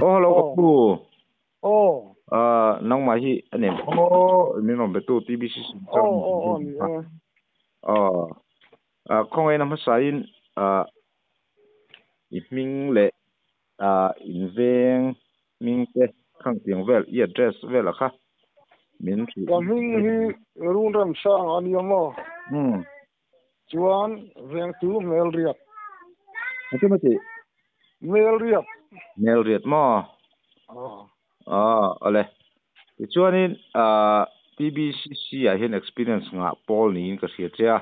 Oh, hello ka Aw. pu. Aw. Ah, nangmah hi a nem aw min rawn betu TBCC Aw aw aw ni e. Aw. Ah, khawngaihna hmasain ah i hming leh ah in veng hming te khang tiang vel i address vel a kha min hrilh. Ka hming hi Runram Sang a nia maw? Um. Chuan vengtu Melriat. Engtin a tih? Melriat. Melriat maw? Aw. Aw, awle. Tichuanin ah TBCC ah hian experience ngah pawl niin ka hria che a.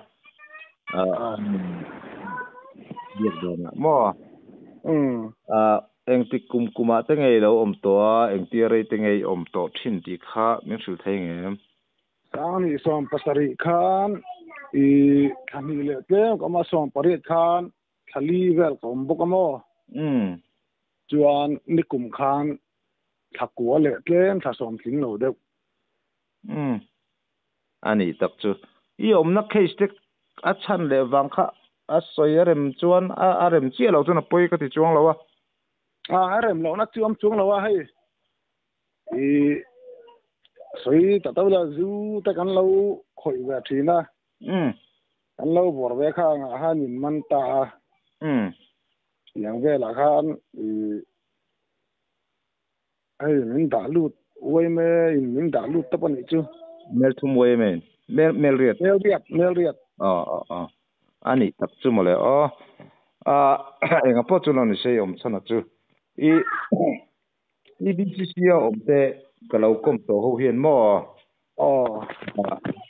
Ah biak danah maw? Um. Ah engtik kum kumah te ngei lo awm tawh a, engtia rei te ngei awm tawh thin tih kha min hrilh thei ngem? Sanghnih 70 khan i thla hnih leh tlem ka awm a, 18 khan thla li vel ka awm bawk a maw? Um. Chuan nikum khan thla kua leh tlem thla sawm tling lo deuh. Um. A nih tak chu. I awmna case te a chhan leh vang kha a sawi a rem chuan a rem chiah lo chuan a pawi ka ti chuang lo a. A a rem lohna chu awm chuang lo a hei. I sawi ta to la zu te kan lo khawih ve thin a. Um. Kan lo vawr ve kha angah khan in man ta a. Um. Tiang velah khan i hei min dah lut uaime in min dah lut tawp a nih chu. Mel thum uaime in mel mel riat. Mel riat mel riat. Aw aw aw a nih tak chu mawle aw. A enga pawh chu lo ni sei awm chhan a chu i TBCC a awm te ka lo kawm tawh ho hian maw? Aw.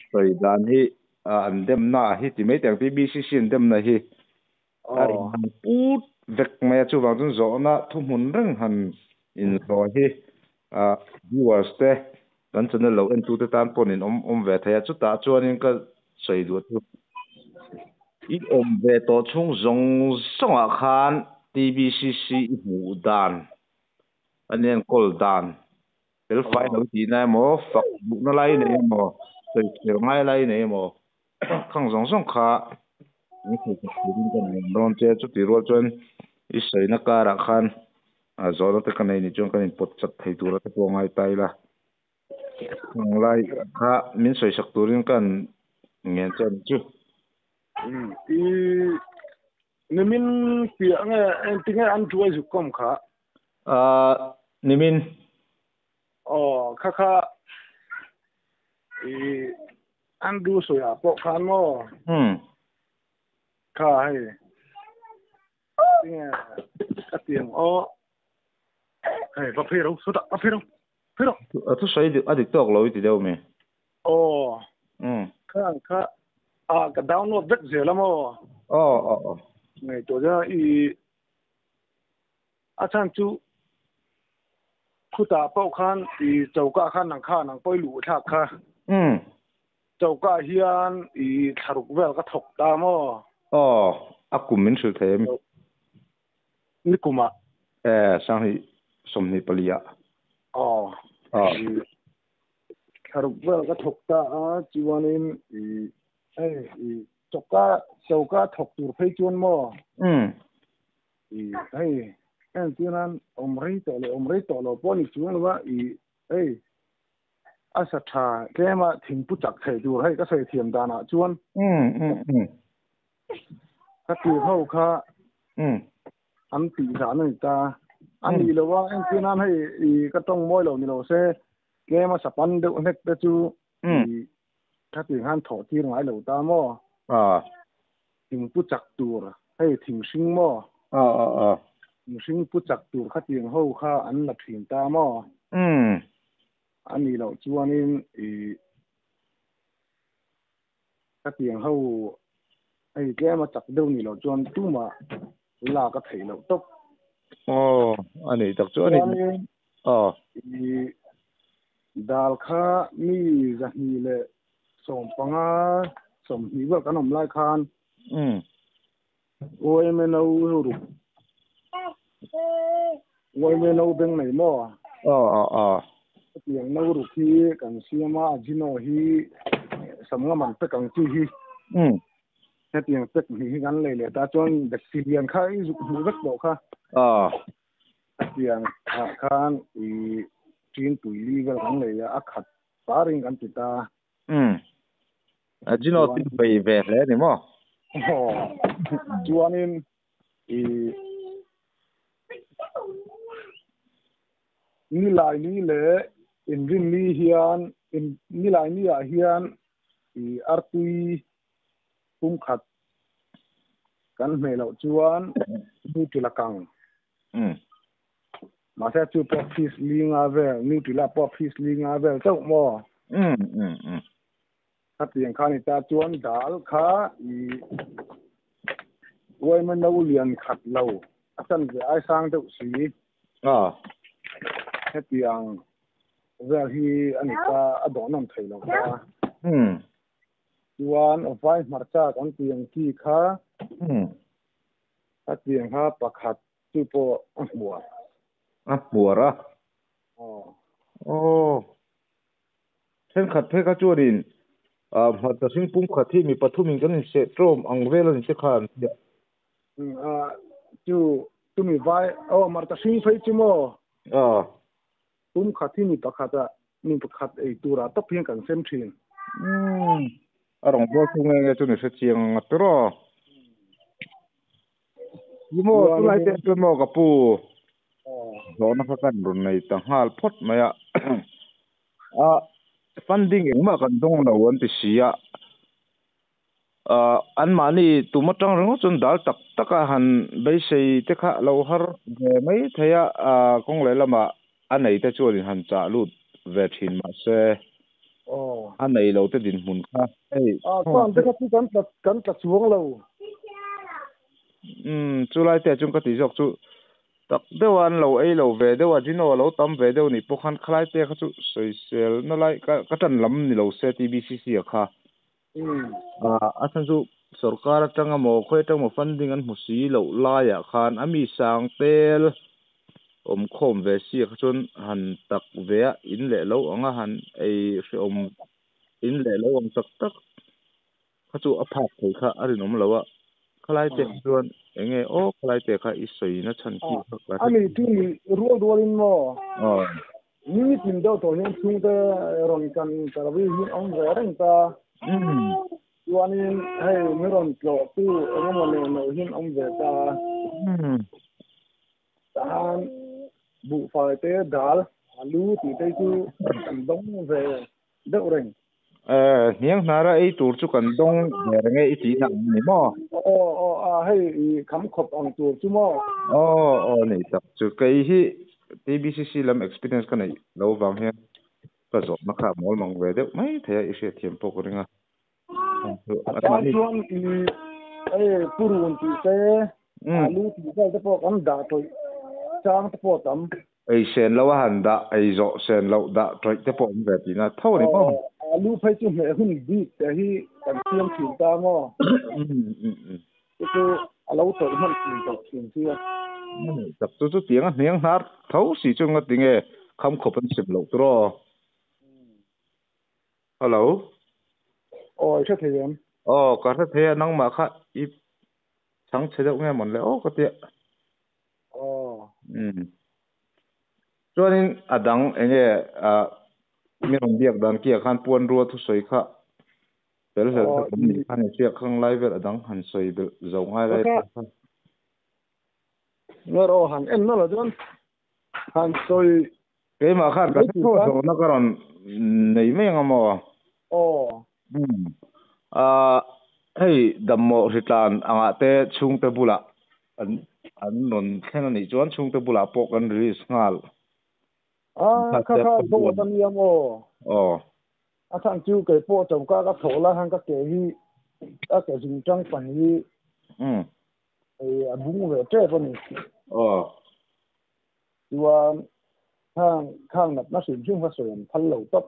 Sawi dan hi an demna hi ti mai teh ang TBCC an demna hi a inang put vek mai a, chuvang chuan zawhna thuhmun reng han inzawh hi viewers te kan channel lo entute tan pawhin in awm awm ve thei a, chutah chuanin ka sawi duh chu i awm ve tawh chhung zawng zawngah khan TBCC i hmuh dan An enkawl dan fel fai lo tihna emaw, fak duhna lai nei emaw, sawi chhiar ngai lai nei emaw khang zawng zawng kha min sawi chak turin ka nuam dawn che. Chutih rual chuan i sawina karah khan zawhna te ka nei nih chuan kan inpawt chat thei tura te pawh ngai ta ila. Khang lai kha min sawi sak turin ka ngen che a ni chu. I Nimin piah nge engtinge an tuai zuk kawm kha? Ahh nimin. Aw kha kha i an du sawi ah pawh khan maw? Umm. Kha hei tinge ka ti ang aw hei va phei ro sawtah va phei ro phei ro. A thusawi a dik tawk lo i ti deuh mi? Aw. Umm. Kha kha a ka download vek zel a maw? Aw aw aw. Ngaihtuah zia i a chhan chu khutah pawh khan i choka khan nang kha nang pawh i luh thlak kha. Umm. Choka hian i thlaruk vel ka thawk ta maw? Aw, a kum min hrilh thei em? Nikumah. E, sanghnih 24 ah. Aw. Aw. Thlaruk vel ka thawk ta a, chuanin i hei i choka choka thawk tur phei chuan maw? Umm. I hei entir nan awm rei tawh leh awm rei tawh lo pawh a ni chuang lo a, i hei a sa tha tlem a thingpu chak thei tur hei ka sawi thiam danah chuan Umm umm umm. Ka tir ho kha Umm. an tih dan a ni ta. A nih lo a, entir nan hei i ka tawng mawi lo ni lo se, tlem a sapan deuh hlek te chu i kha tih khan thawh tir ngai lo ta maw? Thing pu chak tur, hei thing hring maw? Thing hring pu chak tur kha tiang ho kha an la thin ta maw? A nih loh chuanin i Ka tiang ho hei tlem a chak deuh nih loh chuan tumah lak a theih loh tawp. Aw, a nih tak chu a ni. Chuanin Aw. I dal kha mi 215, 20 vel kan awm lai khan UMNO ruk UMNO beng nei maw? Aw aw aw. Hetiang no ruk hi kan siam a, Ajino hi samnga man pek ang chi hi. Hetiang pek hnih hi kan lei leh ta chuan Bacterian kha i zuk hmuh vek tawh kha. Aw. Tiang khan i chin pui li vel kan lei a khat paring kan ti ta. A jino tin bei ve hle ni mo. Chuanin i ni lai ni le in rin ni hian in ni lai ni ah hian i artui pum khat kan hme lo chuan nu tilakang. Ma se chu pop fish linga vel nu tila pop fish linga vel chau mo. Kha tiang kha ni ta chuan dal kha i wai man lo lian khat lo a chan ve ai sang deuh si. He tiang vel hi ani ta a do nam thei lo ta. Chuan vai hmarcha kan tiang ki kha. A tiang kha pakhat chu pawh a hmuar. A hmuar a? Oh. Then khat phei kha chuanin hmarcha hring pum khat hi mi pathumin kan in seh tawm ang vel ani te khan. Chu tumi vai oh hmarcha hring phei chu maw? Pum khat hi mi pakhat a mi pakhat ei tura tawp hian kan sem thin. A rawng bawl chu nge nge chu ni hre chiang anga tawh raw. Mo tulai te chu maw ka pu. Zawhna kha kan rawn nei ta nghal phawt mai a. A funding engmah kan dawng lo an ti si a. An mahni tum atang ringawt chuan dal tak tak a han beisei te kha lo har ve mai thei a. Kawng leh lamah a nei te chuanin han chah lut ve thin mah se. A nei lo te dinhmun kha hei. Chuan te kha chu kan tla chuang lo. Chulai te chuan ka ti zawk chu tak deuh an lo ei lo ve deuh a jino lo tam ve deuh ni pawh khan khalai te kha chu sawisel na lai ka tan lam ni lo se TBCC a kha. A chan chu sarkar atanga maw khawi atanga maw funding an hmu si loh laiah khan a mi sang tel awm khawm ve si a kha chuan han tak ve a in leh lo anga han ei hreawm in leh lo ang tak tak kha chu a phak thei kha a rinawm lo a. Khalai te chuan enge aw khalai te kha i sawina chhan ki kha ka ani chu ni rual rualin maw ni tin deuh tawh hian chhungte rawn kan tarawi hi awm ve reng ta. Chuanin hei mi rawn tlawh tu engemaw nen lo hian awm ve ta. Tahan buhfai te dal alu tih te chu kan dawng ve deuh reng. Hniang hnara ei tur chu kan dawng ve reng e i tih na ang ni maw? Hei i kham khawp ang tur chu maw? Ni tak chu kei hi TBCC lam experience ka nei lo vang hian ka zawhna kha mawl mang ve deuh mai thei a i hriatthiam pawh ka ring a. A tan chuan i hei purun tih te alu tih vel te pawh kan dah tawih chang te pawh tam. Ei sen lo a han dah ei zawh sen loh dah tawih te pawh awm ve tihna tho ni maw? Alu phei chu hmeh hun bik te hi kan siam thin ta maw? Chu a lo tawih hman thin tawh thin sia. Tak chu chu tiang a hniang hnar tho si chu nga tinge kham khawp an sim loh tawh. Hello. I hre thei em? Ka hre thei a nangmah kha i chang che deuh nge mawn le aw ka tia. Chuanin a dang enge mi rawn biak dan kia khan puan rua thu sawi kha fel hlel deuh an nih khan i hriak khang lai vel a dang han sawi belh zo ngai lai kha. Nge rawh han en na la chuan han sawi. Keimah khan ka hre zawhna ka rawn nei mai anga maw? Hei dammaw hritlan angah te chhungte bulah an rawn thleng anih chuan chhungte bulah pawh kan release nghal. Kha kha dawt a nia maw? A chhan chu kei pawh choka ka thawh lai khan ka ke hi a ke zing tang pan hi a bung ve tep a ni. Chuan khang khang natna hrim hrim kha sawi an phal lo tawp.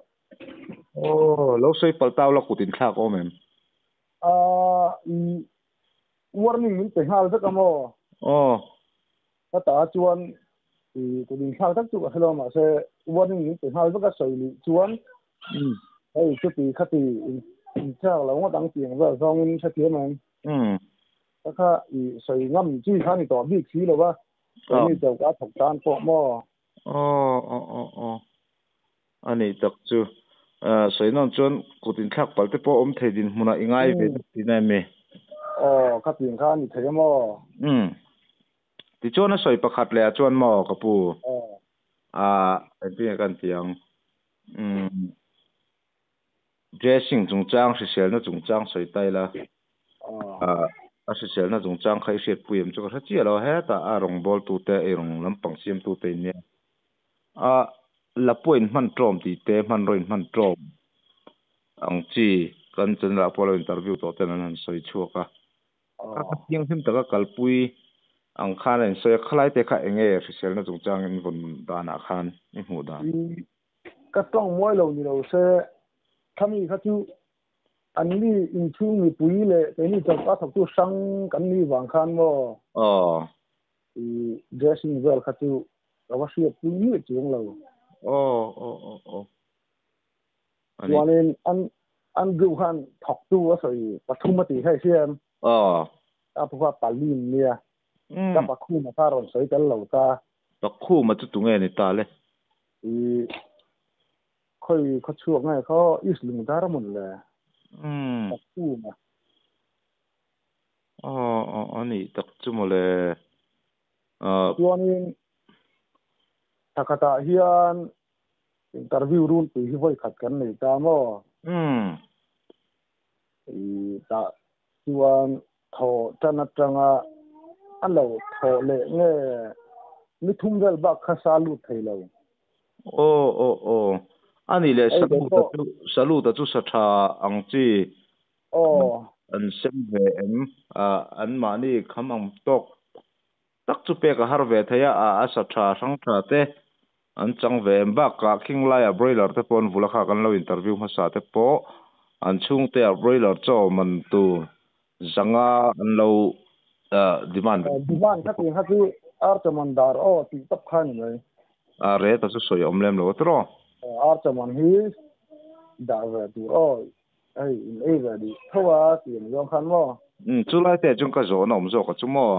Lo sawi pal tau la kut in thlak awm em? Warning min pe nghal vek a maw? Ka ta chuan kut in thlak tak chu ka hre lo mah se warning min pe nghal vek a sawi luih chuan hei chuti khati in thlak lo ngawt ang tiang vel zawngin hrethiam em? Ka kha i sawi ngam chi kha ni tawh bik si lo va. Ni chau ka thok tan pawh maw. Aw aw aw aw ani tak chu soinon chuan kutin thlak palte pawh awm thei din hmuna ingai ve ti na me. Aw kha tin kha ni thei maw. Ti chuan a soi pakhat le a chuan maw ka pu. A engtin kan tiang dressing chungchang hriselna chungchang soi tai la. A hriselna chungchang kha i hriat pui em chu ka hre chiah lo heta a rawng bawl tu te ei rawng lampang siam tu te in nia. A lapua in hman tawm tih te hman rawh in hman tawm ang chi kan channel ah pawh lo interview tawh ten an han sawi chhuak a. Ka thianghlim taka kalpui ang khan a insawi a, khalai te kha eng nge hriselna chungchang in vawn danah khan i hmuh dan? Ka tawng mawi lo ni lo se, khami kha chu an ni inchhung mipui leh keini chawlhkar thawktu hrang kan ni vang khan maw? Aw. I dressing vel kha chu ka va hriat pui miah chuang lo. Aw aw aw aw. Chuanin an Andrew khan thawktu a sawi pathum a tih kha i hria em? Aw. Ka pu kha Palin nia. Ka Pakhuma kha rawn sawi tel lo ta. Pakhuma chu tunge ni ta le? I khawi khaw chhuak nge khaw East Lungdar a mawn le? Pakhuma. Aw aw a nih tak chu maw le. Chuanin thakhatah hian interview runpui hi vawi khat kan nei ta maw? I tah chuan thaw tan atanga a lo thaw leh nge ni thum vel bak kha sa lut thei lo. Aw aw aw. A nih leh salut a chu salut a chu sa tha ang chi. Aw. An sem ve em? An mahni kham ang tawk tak chu pek a har ve thei a, a sa tha hrang tha te an chang ve em bakah khing laia broiler te pawh an vul a kha kan lo interview hmasa te pawh an chhungte ah broiler chaw man tur zanga an lo demand ve. Demand kha tih kha chu ar chaman dar aw tih tawp kha a ni mai. A rate a chu sawi awm lem lo a tiraw? Ar chaman hi dah ve tur aw hei in ei ve duh tho a tih ang zawng khan maw? Chu lai te ah chuan ka zawhna awm zawk a chu maw?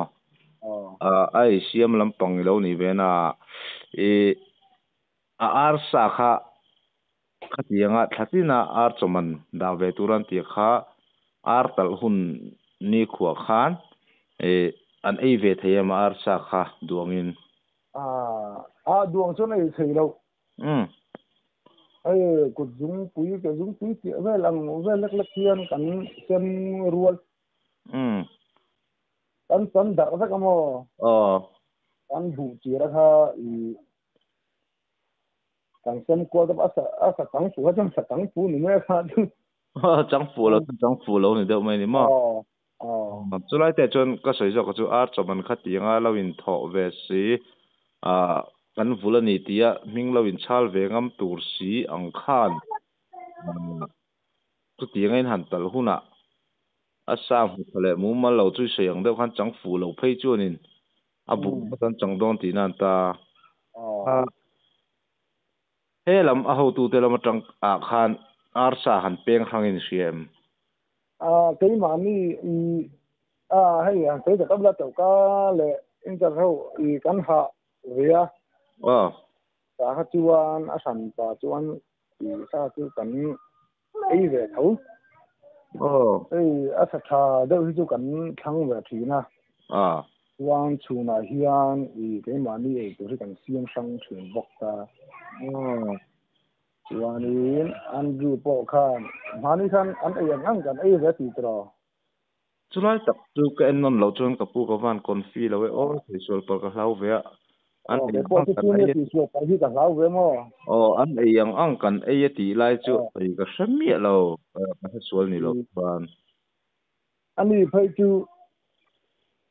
A ei siam lampang i lo nih ve na i a ar sa kha khatianga thlatina ar chawman dah ve tur an tih kha ar talh hun ni khuah khan i an ei ve thei em a ar sa kha duangin? A duang chuan a ei thei loh. Hei kut zungpui ke zungpui tih vel ang vel lek lek hian kan sem rual. Kan chan darh vek a maw? Aw. Kan buh tir a kha i kan sem kual deuh a a sa chang fu kha chuan sa chang fu ni mai a kha chu. Chang fu lo chuan chang fu lo ni deuh mai ni maw? Aw aw. Chulai te chuan ka sawi zawk a chu ar chawman kha ti anga lo inthawh ve si ah kan vul a ni tia hming lo inchhal ve ngam tur si ang khan chutianga in han talh hunah a sa hmu tha leh mumal lo chu i sawi ang deuh khan chang fuh lo phei chuanin a buk ngawt an chang dawn tihna an ta a. He lam a hotute lam atang ah khan arsa han peng hrangin i hria em? Keimahni i a hei han sawi tak abla choka leh inchar ho i kan hah ve a. Aw. Tah kha chuan a hran pa chuan i sa chu kan ei ve tho. Aw. Hei a sa tha deuh hi chu kan thlang ve thin a. Aw. Chuan chhunah hian i keimahni ei tur hi kan siam hrang thin bawk ta. Aw. Chuanin Andrew pawh khan hmani khan an ei ang ang kan ei ve tih tawh. Chulai tak chu ka en nawn loh chuan ka pu ka van confi lo e aw, tihsual palh ka hlau ve a. An Aw, ei kei ang pawh ang chu kan chu ei nia a tihsual palh hi ka hlau ve maw? Aw, an ei ang ang kan ei a tih lai chu Aw. ei ka hre miah lo, ka hresual ni loh chuan. Ani phei chu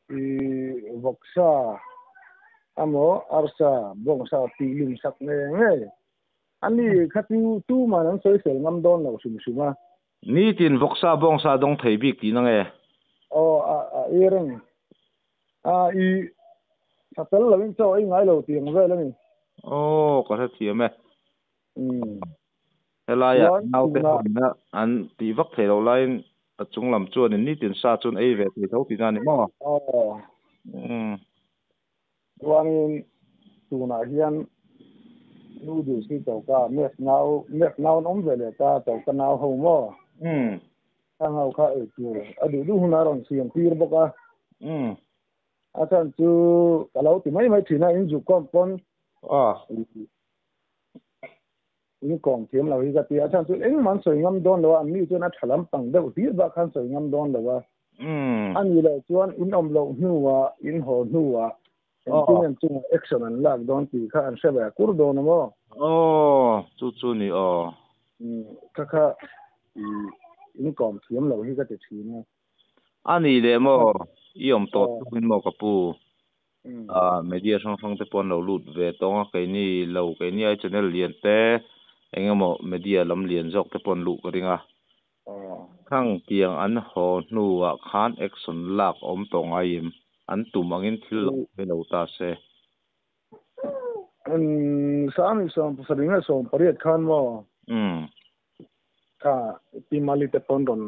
i vawksa emaw arsa bawngsa tih lum sak ngei ngei. Ani kha chu tuman an sawisel ngam dawn lo hrim hrim a. Nitin vawksa bawngsa dawng thei bik tihna nge? Aw a a i reng. A i tha tel loin chaw ei ngai lo tih ang vel a ni. Aw ka hrethiam e. Umm. Helaia Chuan naute tunah. ho ina an tih vak thei loh laiin a chung lam chuanin nitin sa chuan ei ve thei tho tihna a ni maw? Aw. Umm. Chuanin tunah hian noodles hi choka mes nau mes nau an awm ve leh ta choka nau ho maw? Khang ho kha ei tur a duh duh hunah a rawn siam tir bawk a. A chhan chu ka lo ti mai mai thin a, in zuk kawm pawn in kawm thiam lo hi ka ti a. A chhan chu engmah an sawi ngam dawn lo a, anni chuan a tha lampang deuh hlir bak khan sawi ngam dawn lo a. A nih loh chuan in awm loh hnuah, in haw hnuah engtin an chungah action an lak dawn tih kha an hre ve kur dawn a maw? Aw, chu chu ni aw. Kha kha in kawm thiam lo hi ka ti thin a. A nih leh maw, i awm tawh chungin maw ka pu? Media hrang hrang te pawh an lo lut ve tawng a, keini lo keini ai channel lian te eng emaw media lam lian zawk te pawh an luh ka ring a. Khang tiang an haw hnuah khan action lak awm tawh ngai em? An tum angin thil lo mai lo ta se. Sami 17 leh 18 khan maw? Kha Pi Mali te pawn rawn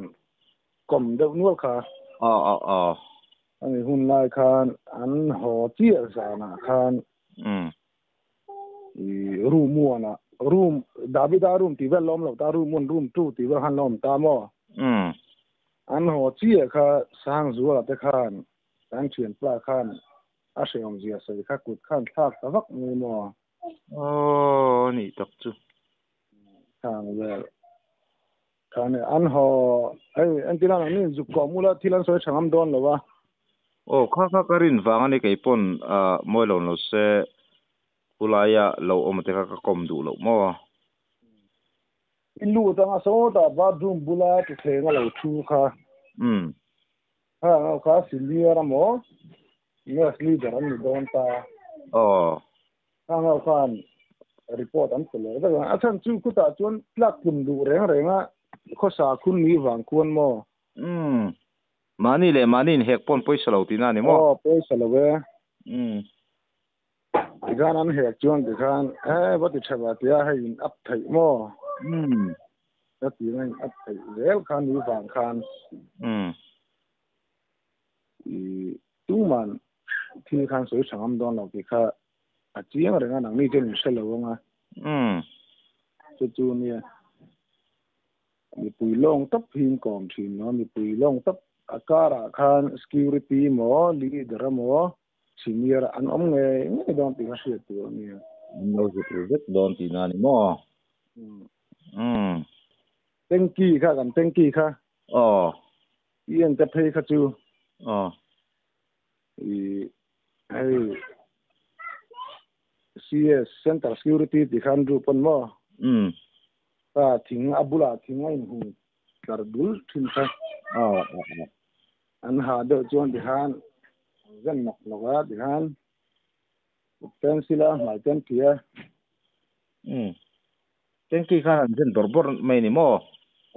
kawm deuh nual kha. Aw aw aw. Ani hun lai khan an haw chiah zanah khan i room one ah room Davida room tih vel la awm lo ta room one room two tih vel khan la awm ta maw? An haw chiah kha Sangzuala te khan kan thianpa khan a hrehawm zia sawi kha kut khan thlak ta vak mai maw? Aw anih tak chu. Khang vel khan an haw hei entirah ang ni zuk kawh mula thil an sawi tha ngam dawn lo a. Aw kha kha ka rin vang a ni kei pawn mawi lo lo se khulaia lo awm te kha ka kawm duh loh maw. I lut anga sawtah bathroom bula thutthleng a lo thu kha. Kha ang kha senior amaw nurse leader an ni dawn ta. Aw. Khang ho khan report an pe leh vek a, a chhan chu khutah chuan tlak tlum duh reng reng a khawsa khun ni vang khuan maw? Umm. Mahni leh mahni inhek pawn pawisa lo tihna a ni maw? Aw, pawisa lo e. Umm. Tikhan an hek chuan tikhan he va ti tha va tia hei in up theih maw? Umm. Ka tihna in up theih zel kha ni vang khan. Umm. I tuman thil khan sawi tha ngam dawn lo tih kha a chiang reng a, nangni chuan in hre lo ang a. Chu chu nia mipui lawng tawp hi in kawm thin lo, mipui lawng tawp a karah khan security emaw leader emaw senior an awm ngei ngei dawn tih kha hriat tur a nia. An lo zut ru vek dawn tihna a ni maw? Tanky kha kan tanky kha. Aw. I en te phei kha chu. Aw. I hei CS Center Security tih khan ru pawn maw? Ka thing a bulah thing a inhung tlar dul thin kha. Aw aw aw. An ha deuh chuan tikhan an zen nawk nawk a tikhan pencil a hmai ten ti a. Tanky khan an zen bawrh bawrh mai ni maw?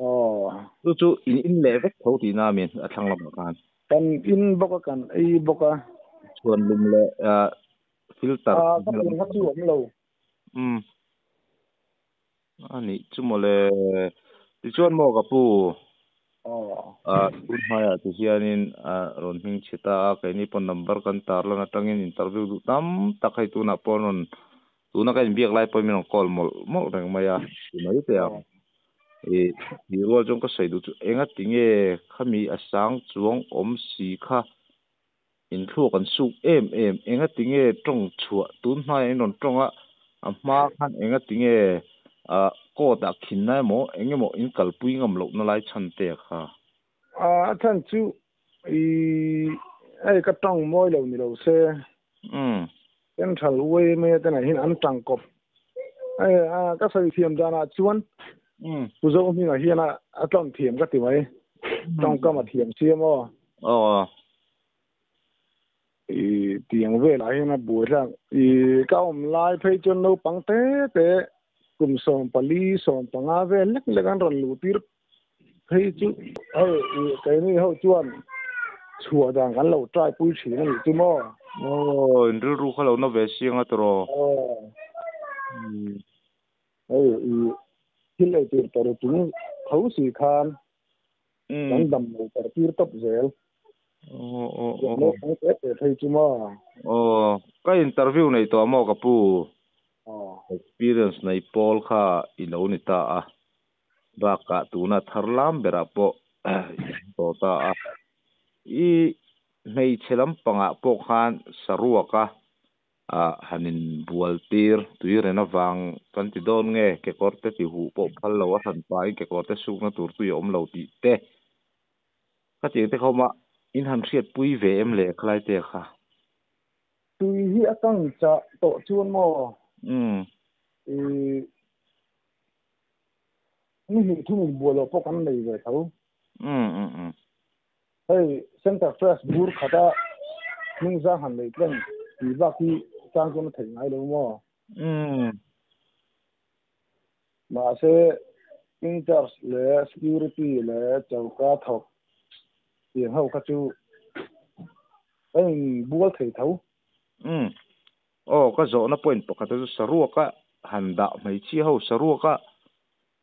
Aw. Chu chu in in leh vek tho tihna a mi a thlang lamah khan. Kan in bawk a, kan ei bawk a. Chhuan lum leh filter. A, ka pum kha chu awm lo. Umm. A nih chu mawle. Tichuan maw ka pu? Aw. A, tun hmaiah ti hianin a rawn hming chhe ta a, keini pawh number kan tarlan atangin interview duh tam tak hei tunah pawh rawn Tuna ka inbiak lai pawhin min rawn call mawlh mawlh reng mai a, ti mai teh ang. I tih rual chuan ka sawi duh chu enga tinge khami a sang chuang awm si kha inthluak an suk em em, enga tinge tawng chhuah tun hmaiah in rawn tawng a, a hma khan enga tinge ah court ah khinna emaw eng emaw in kalpui ngam lohna lai chhan te kha. A chhan chu i hei ka tawng mawi lo ni lo se. Central yma te nen hian an tang kawp. Hei a ka sawi thiam danah chuan Pu Zohminga hian a tlawn thiam ka ti mai. Tawngkam a thiam si a maw? Aw. I tiang velah hian a buai thlak. I ka awm lai phei chuan naupang te te kum 14 15 vel lek lek an rawn luh tir Hei chu hei keini ho chuan chhuah dan kan lo try pui thin a nih chu maw? Aw, in rilru kha lo na ve siang a tawh. Aw. Hei i thil ei tur tar chung tho si khan kan dam lo tar tir tawp zel. O. Naupang te te phei chu maw? Aw, ka interview nei tawh maw ka pu? Aw. Experience nei pawl kha i lo ni ta a. Bakah tuna thar lam berah pawh i awm tawh ta a. I hmeichhe lampangah pawh khan saruaka han inbual tir tui ren avang kan ti dawn nge kekawr te ti huh pawh phal lo a hran pahin kekawr te sukna tur tui a awm lo tih te. Khatiang te kha awm a, in han hriatpui ve em le khalai te kha? Tui hi a kang chah tawh chuan maw? Umm. I ni hnih thum inbual loh pawh kan nei ve tho. Umm umm umm. Hei Center Fresh bur khata hnungzang han nei tleng tih bak hi chang chuan a theih ngai lo maw? Umm. Mahse in-charge leh security leh choka thawk tiang ho kha chu ka inbual thei tho. Umm. Aw, ka zawhna point pakhat chu saruaka han dah hmeichhia ho saruaka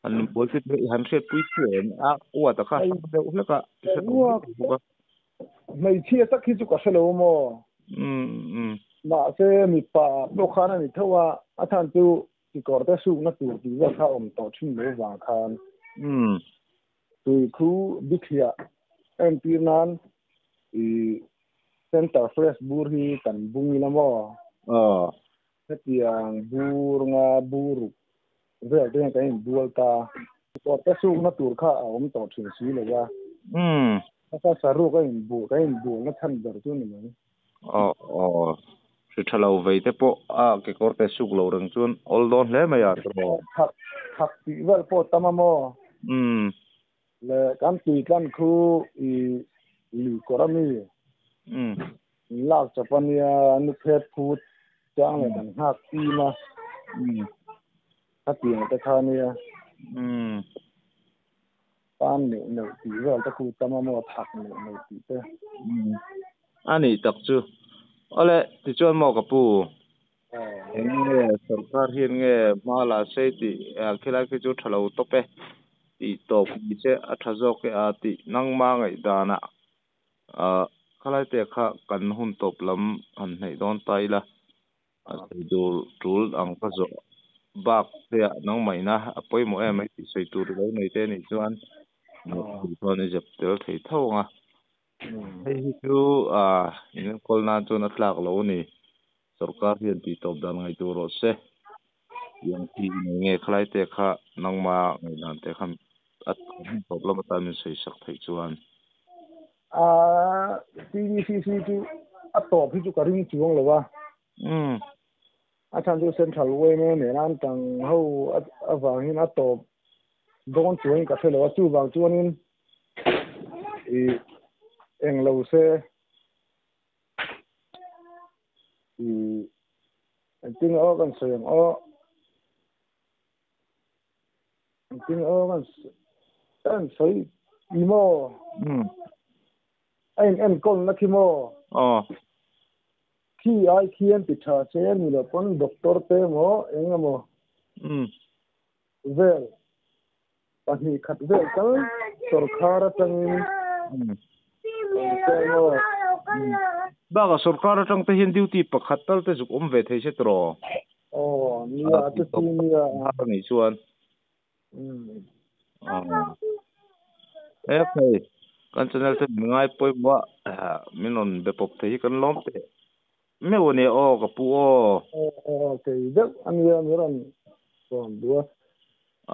han inbual te chu i han hriatpui chiah em? A uat a kha hrang deuh hlek a, i hre lo mai thei bawk a. Hmeichhia tak hi chu ka hre lo maw? Umm umm. Mahse mipa pawh khan a ni tho a, a chhan chu Kekawr te sukna tur tih zawk kha awm tawh thin lo vang khan tui khu bithliah entir nan i center fresh bur hi kan bung ila maw? Hetiang bur nga bur ruk vel te hian kan inbual ta. Kekawr te sukna tur kha a awm tawh thin si lo a. Heta saruk a inbuh kan inbualna chhan ber chu ni mai. Aw aw, hri tha lo vei te pawh a kekawr te suk lo reng chuan awl dawn hle mai a tiraw. Thak thak tih vel pawh tam a maw? Umm. Le kan tui tlan khu i lui kawr a mi? Umm. In lak chawp a nia nu phet phut chiang leh kan nghak tim a. Umm. Khatiang te kha nia. Umm. Tan neuh neuh tih vel te khu tam a maw thak neuh neuh tih te. A nih tak chu. Awle, tichuan maw ka pu? Eng nge sorkar hian nge hma la sei tih khilai khi chu tha lo tawp e tih tawp ni che a tha zawk e a tih nangma ngaihdanah khalai te kha kan hun tawp lam han hnaih dawn ta ila. A sawi dur tul ang ka zawh bak te ah nangmahina a pawimawh em ai tih sawi tur i lo nei te anih chuan chuan i zep tel thei tho ang a. Hei hi chu in enkawl nan chuan a tlak lo a ni. Sorkar hian tih tawp dan ngaihtuah rawh se. Tiang hi i nei nge khalai te kha nangma ngaihdan te kha a tawp lam atan min sawi sak theih chuan. TBCC chu a tawp hi chu ka ring chuang lo a. A chhan chu Central yma nena an tang ho avangin a tawp dawn chuangin ka hre lo a, chuvang chuanin i eng lo se i engtin aw kan sawi ang aw. Engtin aw kan kan sawi i maw? A in enkawlna khi maw? Aw. Khi ai khian ti tha che ni lo pawn doctor te emaw eng emaw vel pahnih khat vel tal sorkar atangin awm se maw? Bakah sorkar atang te hian duty pakhat tal te zuk awm ve thei se tiraw? Aw nia a chuti nia. A nih chuan. E phei kan channel te min ngai pawimawh a min rawn be pawp thei hi kan lawm teh meuh a nia aw ka pu aw. Aw kei deuh a nia min rawn rawn duh a.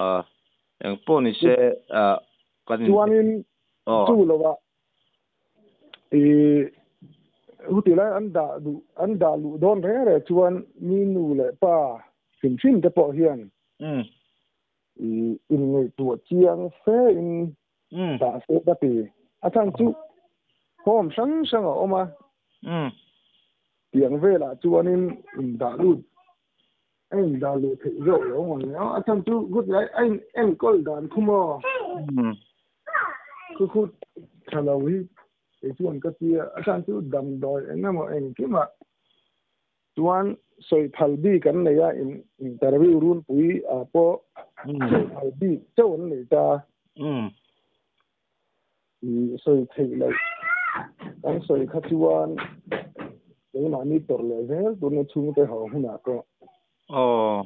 A eng pawh ni se kan in. Chuanin chu lovah I huti lai an dah duh an dah luh dawn reng reng chuan mi nu leh pa hrim hrim te pawh hian i inngaihtuah chiang fe in dah se ka ti. A chhan chu home hrang hrang a awm a, tiang velah chuanin indah lut a indah luh theih zawk lo ang ang a chhan chu huti lai a in enkawl dan khu maw khu khu tha lo hi kei chuan ka ti a, a chhan chu damdawi eng emaw engkimah chuan sawi phal bik an nei a in interview runpui ah pawh sawi phal bik chauh an nei ta i sawi theih loh. Kan sawi kha chuan keimahni tawrh leh zel turna chhungte ho hunah pawh. Aw.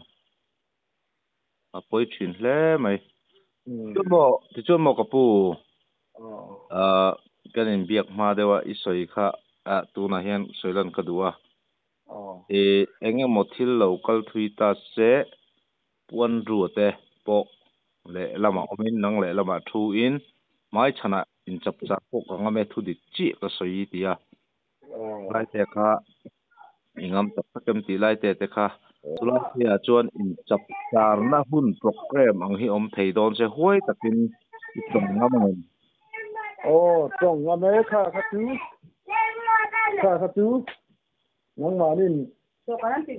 A pawi thin hle mai. Chuan maw, tichuan maw ka pu, ah, kan inbiak hma deuh a i sawi kha ah tunah hian sawi lan ka duh a. I eng emaw thil lo kal thui ta se, Puan Rua te pawh leh lamah awmin nang leh lamah thu in hmai chhanah inchap chak pawh ka ngam e thu dik chiah ka sawi ti a. Lai te kha i ngam tak tak em tih lai te te kha chulai pheiah chuan inchap charna hun program ang hi awm thei dawn se huai takin i tawng ngam ang em? Aw tawng ngam e kha kha chu kha kha chu nangmahnin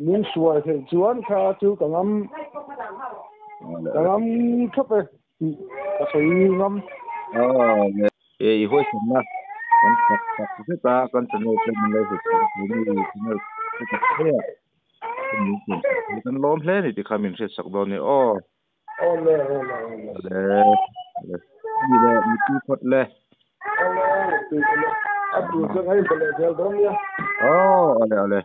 min hruai theih chuan kha chu ka ngam ka ngam thlap e tih ka sawi ngam. Aw le e i huaisanna kan chak tak zet a kan channel te min lo hlut sak thei mi channel te tak hle a kan min siam sak thei kan lawm hle ni tikha min hriat sak dawn ni aw. Aw le aw le aw le. Le le ni le mipi phawt le. Aw le mipi le a tu chuan hei bale zel dawn nia. Aw ale ale.